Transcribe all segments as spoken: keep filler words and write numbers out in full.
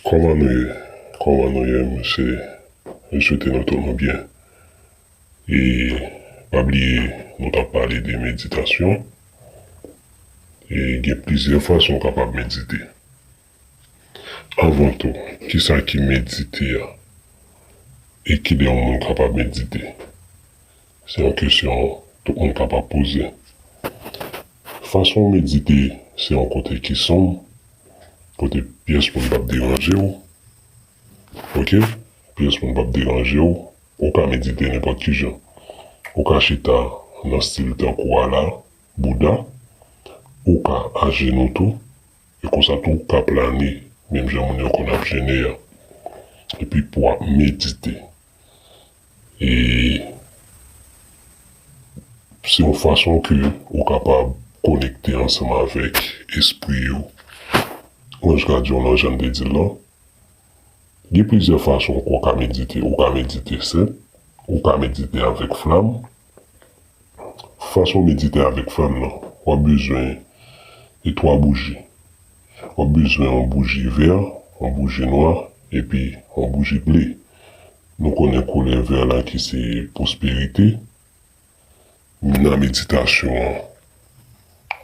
Kòman nou ye? Kòman nou ye, mesye? M swete nou tout nou byen. E pa bliye, nou t ap pale de meditasyon. E gen plizyè fason w kapab medite. Anvan tou, kisa ki medite a? E kilè yon moun kapab medite? Se yon kesyon tout moun kapab poze. Fason w medite, se yon kote ki sonm, kote pyès moun p ap deranje w. Oke? Pyès moun p ap deranje w. Ou ka medite nenpòt ki jan. Ou ka chita nan stil tankou a la, Bouda. Ou ka ajenou tou. E konsa tou, ou ka plane, menm jan moun yo konn ap jene a. Epi pou w ap medite. E se yon fason ke ou kapab konekte ansanm avèk espri yo. Anj gadyon nan jan m te di l lan. Gen plizyè fason ke w ka medite. Ou ka medite senp, ou ka medite avèk flam. Fason w medite avèk flam nan, w ap bezwen e twa bouji. W ap bezwen yon bouji vè, yon bouji nwa, epi yon bouji ble. Nou konnen koulè vè la ki se pwosperite. Nan meditasyon an,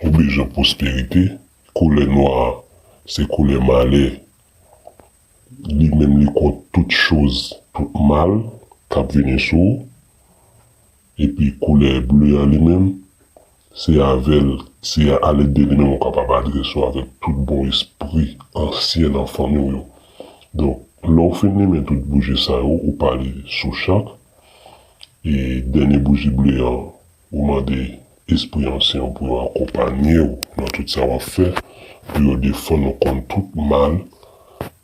ou bezwen pwosperite. Koulè nwa a, se koulè malè. Li menm, li kont tout choz, tout mal k ap vini sou ou. Epi koulè ble a li menm, se avè l, se alèd de li menm ou kapab adrese w avèk tout bon espri ansyen nan fanmi w yo. Donk, lè w fin limen tout bouji sa yo, ou pale sou chak, e dènye bouji ble an, ou mande espri ansyen yo pou yo akonpanye w nan tout sa w ap fè, pou yo defann ou kont tout mal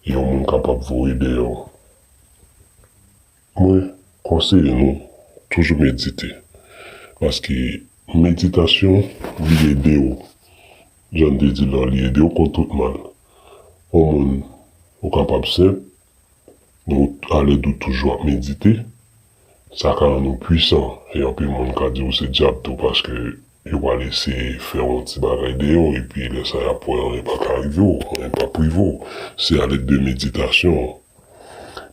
yon moun kapab voye dèyè w. Mwen konseye nou toujou medite, paske meditasyon, li ede w, jan m te di l lan, li ede w kont tout mal. Yon moun, ou kapab senp, men alèd ou toujou ap medite, sa ka rann ou pwisan. E anpil moun ka di w se dyab tou, paske yo pral eseye fè w yon ti bagay deyò, epi lè sa y ap wè anyen pa ka rive w, anyen p ap rive w. Se alèd de meditasyon an.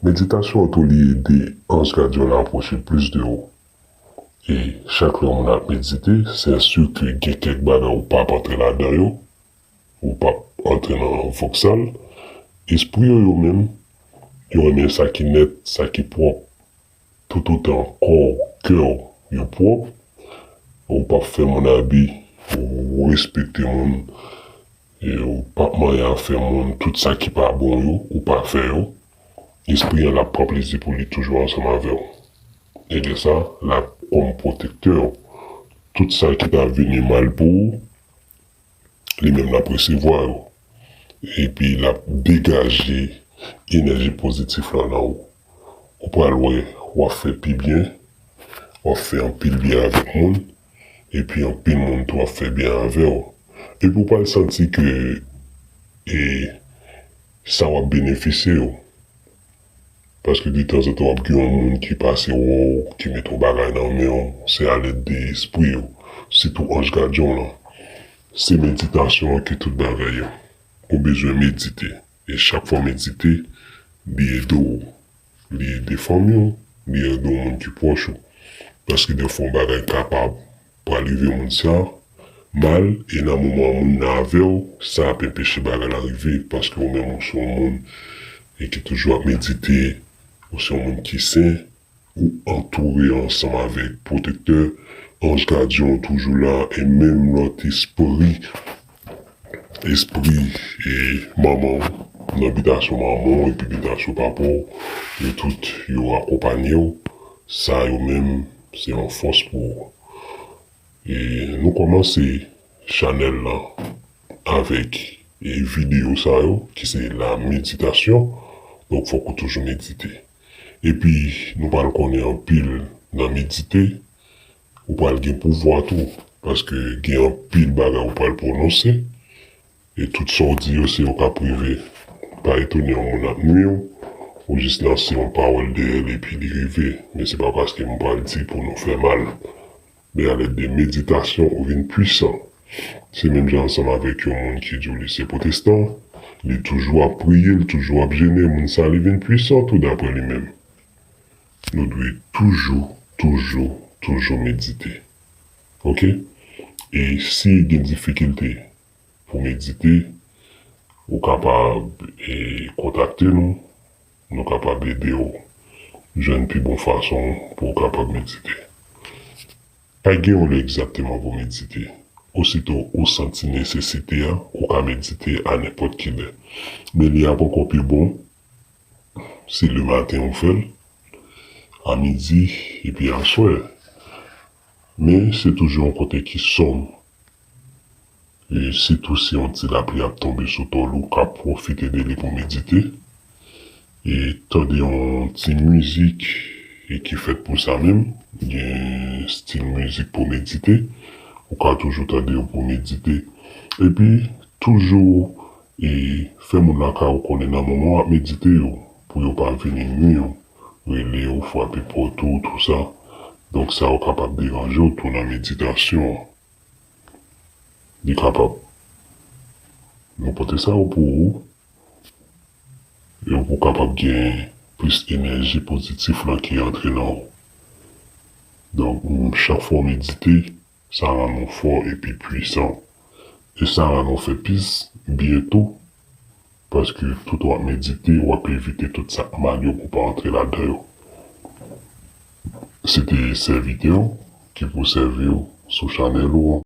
Meditasyon an tou, li ede anj gadyon an apwoche plis de ou. E chak lè yon moun ap medite, se si ke gen kèk bagay ou p ap antre ladan yo, ou p ap antre nan vòksal. Espri yo, yo menm, yo renmen sa ki nèt, sa ki pwòp. Toutotan kò w, kè w, yo pwòp, ou p ap fè moun abi, ou respekte moun, e ou p ap manyen afè moun, tout sa ki pa bon yo, ou pa fè yo. Espri an, l ap pran plezi pou li toujou ansanm avè w. E lè sa, l ap kòm pwotektè w. Tout sa ki ta vini mal pou ou, li menm l ap resevwa yo. Epi l ap degaje enèji pozitif lan nan ou. Ou pral wè, w ap fè pi byen, w ap fè anpil byen avèk moun, epi anpil moun tou ap fè byen avè w. Epi w pral santi ke, e, sa w ap benefisye w. Paske detanzantan w ap gen yon moun ki pase wè w, ki mete yon bagay nan men w, se alèd de espri yo, sitou anj gadyon w lan. Se meditasyon an ki tout bagay yo. Ou bezwen medite. E chak fwa w medite, li ede w. Li ede fanmi w, li ede yon moun ki pwòch ou. Paske defwa yon bagay kapab pral rive moun sa mal, e nan moman moun nan avè w, sa ap enpeche bagay la rive, paske ou menm ou se yon moun e ki toujou ap medite, ou se yon moun ki sen, ou antoure ansanm avèk pwotektè, anj gadyon w toujou la, e menm lòt espri, espri e manman w, nan bitasyon manman w epi bitasyon papa w, yo tout yo akonpanye w. Sa yo menm, se yon fòs pou ou. E nou kòmanse chanèl lan avèk, e, videyo sa yo, ki se la meditasyon. Donk, fòk ou toujou medite. Epi, nou pral konnen anpil nan medite, ou pral gen pouvwa tou, paske gen anpil bagay ou pral pwononse, e tout sa w di yo, se yo k ap rive. Pa etone yon moun ap nwi w, ou jis lanse yon pawòl dèyè l epi li rive. Men se pa paske m pral di pou nou fè mal. Men alèd de meditasyon, ou vin pwisan. Se menm jan ansanm avèk yon moun ki di w li se pwotestan, Li toujou ap priye, li toujou ap jene, moun sa li vin pwisan tou daprè li menm. Nou dwe toujou, toujou, toujou medite. Oke? E si gen difikilte pou medite, ou kapab e, kontakte nou. Nou kapab ede w jwenn pi bon fason pou w kapab medite. Pa gen yon lè egzakteman pou medite. Osito ou santi nesesite a, ou ka medite a nenpòt ki lè. Men li ap ankò pi bon si le maten ou fè l, a midi, epi aswè. Men se toujou yon kote ki sòm. E sitou si yon ti lapli ap tonbe sou tòl ou, ka pwofite de li pou medite. E tande yon ti mizik e ki fèt pou sa menm. Gen stil mizik pou medite. Ou ka toujou tande yo pou medite. Epi, toujou e fè moun lakay ou konnen nan moman w ap medite yo, pou yo pa vini nwi w, rele w, frape pòt ou, tou sa. Donk sa yo kapab deranje w tou nan meditasyon an. Li kapab. Nou pote sa yo pou ou, e pou w kapab gen plis enèji pozitif lan ki antre nan ou. Donk, chak fwa w medite, sa rann ou fò epi pwisan. E sa rann ou fè plis byen tou, paske tout w ap medite, w ap evite tout sa k mal yo pou pa antre ladan yo. Se te sèvitè w ki pou sèvi w sou chanèl ou an.